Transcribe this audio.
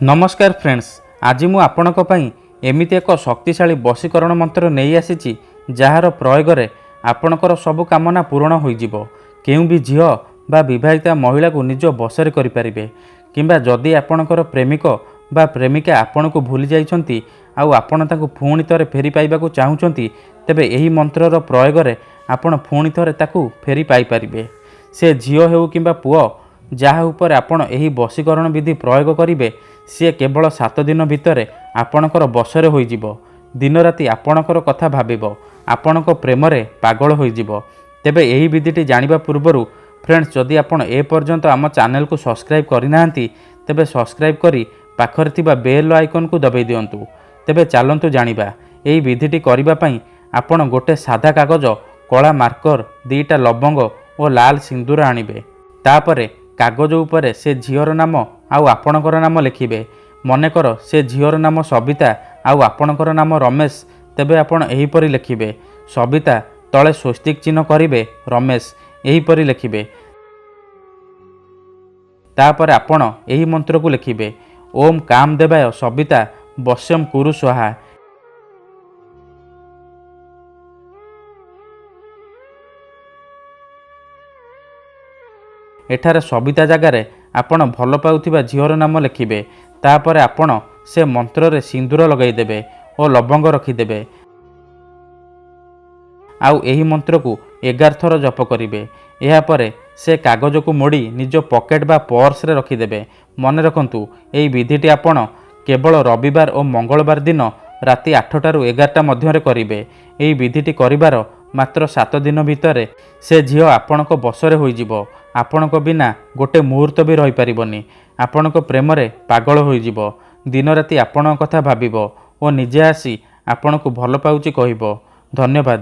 ନମସ୍କାର ଫ୍ରେଣ୍ଡସ୍, ଆଜି ମୁଁ ଆପଣଙ୍କ ପାଇଁ ଏମିତି ଏକ ଶକ୍ତିଶାଳୀ ବଶୀକରଣ ମନ୍ତ୍ର ନେଇ ଆସିଛି, ଯାହାର ପ୍ରୟୋଗରେ ଆପଣଙ୍କର ସବୁ କାମନା ପୂରଣ ହୋଇଯିବ। କେଉଁ ବି ଝିଅ ବା ବିବାହିତା ମହିଳାକୁ ନିଜ ବଶରେ କରିପାରିବେ, କିମ୍ବା ଯଦି ଆପଣଙ୍କର ପ୍ରେମିକ ବା ପ୍ରେମିକା ଆପଣଙ୍କୁ ଭୁଲି ଯାଇଛନ୍ତି ଆଉ ଆପଣ ତାଙ୍କୁ ପୁଣି ଥରେ ଫେରି ପାଇବାକୁ ଚାହୁଁଛନ୍ତି, ତେବେ ଏହି ମନ୍ତ୍ରର ପ୍ରୟୋଗରେ ଆପଣ ପୁଣି ଥରେ ତାକୁ ଫେରି ପାଇପାରିବେ। ସେ ଝିଅ ହେଉ କିମ୍ବା ପୁଅ, ଯାହା ଉପରେ ଆପଣ ଏହି ବଶୀକରଣ ବିଧି ପ୍ରୟୋଗ କରିବେ, ସିଏ କେବଳ 7 ଦିନ ଭିତରେ ଆପଣଙ୍କର ବଶରେ ହୋଇଯିବ। ଦିନରାତି ଆପଣଙ୍କର କଥା ଭାବିବ, ଆପଣଙ୍କ ପ୍ରେମରେ ପାଗଳ ହୋଇଯିବ। ତେବେ ଏହି ବିଧିଟି ଜାଣିବା ପୂର୍ବରୁ ଫ୍ରେଣ୍ଡସ୍, ଯଦି ଆପଣ ଏପର୍ଯ୍ୟନ୍ତ ଆମ ଚ୍ୟାନେଲକୁ ସବସ୍କ୍ରାଇବ୍ କରିନାହାନ୍ତି, ତେବେ ସବସ୍କ୍ରାଇବ୍ କରି ପାଖରେ ଥିବା ବେଲ୍ ଆଇକନ୍କୁ ଦବାଇ ଦିଅନ୍ତୁ। ତେବେ ଚାଲନ୍ତୁ ଜାଣିବା। ଏହି ବିଧିଟି କରିବା ପାଇଁ ଆପଣ ଗୋଟେ ସାଧା କାଗଜ, କଳା ମାର୍କର, 2ଟା ଲବଙ୍ଗ ଓ ଲାଲ ସିନ୍ଦୁର ଆଣିବେ। ତାପରେ କାଗଜ ଉପରେ ସେ ଝିଅର ନାମ ଆଉ ଆପଣଙ୍କର ନାମ ଲେଖିବେ। ମନେକର ସେ ଝିଅର ନାମ ସବିତା ଆଉ ଆପଣଙ୍କର ନାମ ରମେଶ, ତେବେ ଆପଣ ଏହିପରି ଲେଖିବେ: ସବିତା ତଳେ ସ୍ୱସ୍ତିକ ଚିହ୍ନ କରିବେ, ରମେଶ ଏହିପରି ଲେଖିବେ। ତାପରେ ଆପଣ ଏହି ମନ୍ତ୍ରକୁ ଲେଖିବେ: ଓମ୍ କାମ ଦେବାୟ ସବିତା ବଶ୍ୟମ କୁରୁ ସ୍ୱାହା। ଏଠାରେ ସବିତା ଜାଗାରେ ଆପଣ ଭଲ ପାଉଥିବା ଝିଅର ନାମ ଲେଖିବେ। ତାପରେ ଆପଣ ସେ ମନ୍ତ୍ରରେ ସିନ୍ଦୁର ଲଗାଇଦେବେ ଓ ଲବଙ୍ଗ ରଖିଦେବେ ଆଉ ଏହି ମନ୍ତ୍ରକୁ 11 ଥର ଜପ କରିବେ। ଏହାପରେ ସେ କାଗଜକୁ ମୋଡ଼ି ନିଜ ପକେଟ ବା ପର୍ସରେ ରଖିଦେବେ। ମନେ ରଖନ୍ତୁ, ଏହି ବିଧିଟି ଆପଣ କେବଳ ରବିବାର ଓ ମଙ୍ଗଳବାର ଦିନ ରାତି 8ଟାରୁ 11ଟା ମଧ୍ୟରେ କରିବେ। ଏହି ବିଧିଟି କରିବାର ମାତ୍ର 7 ଦିନ ଭିତରେ ସେ ଝିଅ ଆପଣଙ୍କ ବଶରେ ହୋଇଯିବ। ଆପଣଙ୍କ ବିନା ଗୋଟେ ମୁହୂର୍ତ୍ତ ବି ରହିପାରିବନି। ଆପଣଙ୍କ ପ୍ରେମରେ ପାଗଳ ହୋଇଯିବ। ଦିନରାତି ଆପଣଙ୍କ କଥା ଭାବିବ ଓ ନିଜେ ଆସି ଆପଣଙ୍କୁ ଭଲ ପାଉଛି କହିବ। ଧନ୍ୟବାଦ।